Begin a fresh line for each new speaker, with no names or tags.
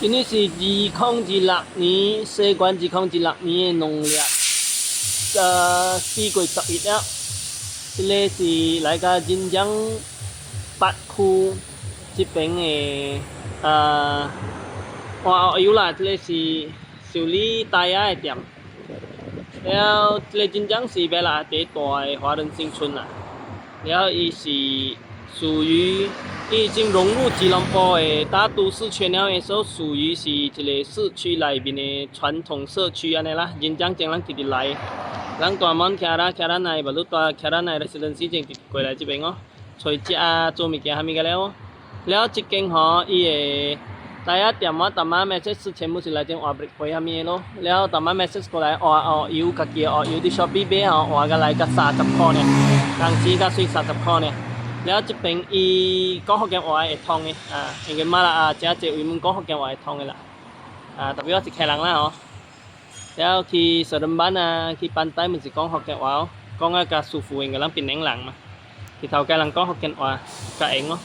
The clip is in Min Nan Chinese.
今年是二零二六年，西元二零二六年的農曆4月11了。這个是來到晋江八區這邊的換學油啦，這个是修理胎仔的店。了，這个晉江是馬來第一大的華人新村啦。了，伊是屬於已經融入吉隆坡的大都市圈了，所以屬於是一个市區內面的傳統社區按呢啦。晉江前人直直來，人大門 Kiara Kiara 內，巴魯大 Kiara 內的 residency 前直過來這邊哦，揣食啊，做物件啥物個了。了，這間吼，伊的胎仔店我逐擺 message 全部是來這換 brake 皮啥物的咯。了，逐擺 message 過來換哦油，家己的哦油佇 Shopee 買吼，換過來才30箍爾，工錢才水30箍爾。了，這邊伊講福建話會通的啊，因為馬來亞誠濟位阮講福建話會通的啦。啊，特別我是客人啦吼。了去 Seremban 啊，去 pantai 嘛是講福建話哦，講啊較舒服，因為咱檳城人嘛，去頭家人講福建話較會用哦。